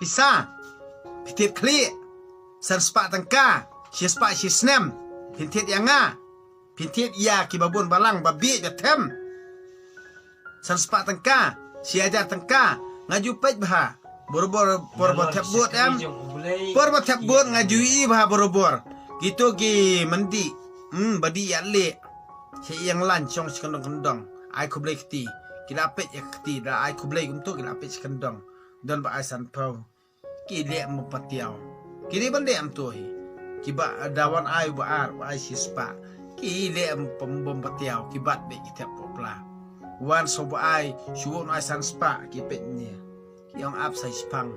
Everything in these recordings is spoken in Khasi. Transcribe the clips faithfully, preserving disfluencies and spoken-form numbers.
Pisa. Phi thied khlieh. San spah tyngka. Shi spah shi snem. Phin thied ïa nga. Phin thied ïa kiba bun balang ba bieit ba them. San spah tyngka. Shi hajar tyngka. Nga ju peit bha. Barabor por ba thep vote em. Por ba thep vote nga ju ïohi bha barabor. Kito ki myndih. Hmm, ba dih ïa leh. Shi ïeng lan shong shi kyndong kyndong. Ai khublei kti. Ki la peit ïa kti, da ai khublei kumto ki la peit shi kyndong. Don ba ai sanphew. Ki leh mo patiaw. Ki dei ban leh em to hi. Kiba da wan ai ba ar, ba ai shi spah. Ki leh em pom bom patiaw, ki bat beit ki thep popla. Wan so ba ai, shu won ai san spah, ki peit nia. Ki ong ap sa shiphang.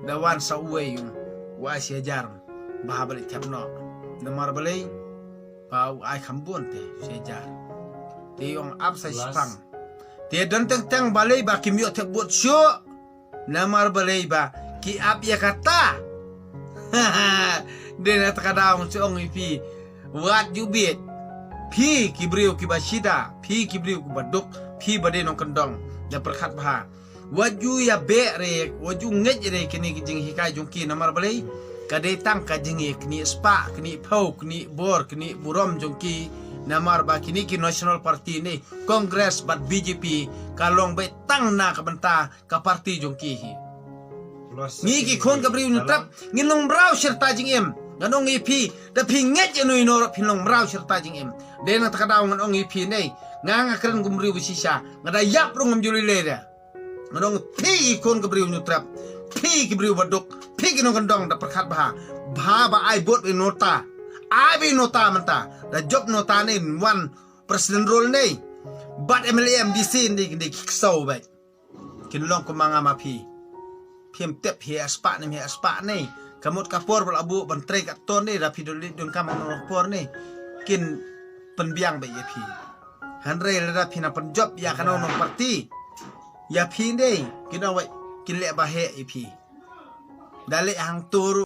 Da wan sa uwei yung, u ai shi hajar. Ba ha ba leh thep noh. Namar balei, ba u ai kham bun te, shi hajar. Te ong ap sa shiphang. Te don teng teng balei ba kim ïoh thep vote shuh. Namar balei ba ki ap ïa kata. Dei na kata ka daw nga shu ong ïa phi. Wat ju bieit. Phi ki briew kiba shida, phi ki briew kiba duk, phi ba dei nongkyndong. Da pyrkhat bha. Wat ju ïa beh re, wat ju ngeit re kine ki jinghikai jong ki namar balei. Ka dei tang ka jingïaknieh spah, knieh phew, knieh bor, knieh burom jong ki. Namar ba kine ki National Party ne, Congress bad B J P, ka long beit tang na ka bynta ka party jong ki hi. Ngi ki khun ka briew Hynñiewtrep, ngin long mraw shirta jingim. Ngan ong ïa phi, da phi ngeit ïa no ïa no ruh phin long mraw shirta jingim. Dei na kata ka daw ngan ong ïa phi ne, nga nga kren kum briew ba shisha, nga da ïap ruh ngam ju lei lei de. Ngan ong phi ki khun ka briew Hynñiewtrep, phi ki briew ba duk, phi ki nongkyndong da pyrkhat bha. Bha ba ai vote beit nota. Ai beit nota mynta. Da jop nota ne wan president role ne. Bad M L A M D C ne ki dei ki ksew beit. Kin long kum ma nga ma phi. Phim tip hi spah ne hi spah ne. Ka mut ka por ba la buh ban trei katto ne da phi dei leit donkam ha kano ka por ne. Kin pynbiang beit ïa phi. Hynrei lada phi nang pynjop ïa kano kano party. Ïa phi ne kin ong wei kin leh ba heh ïa phi. Da leh hangto ruh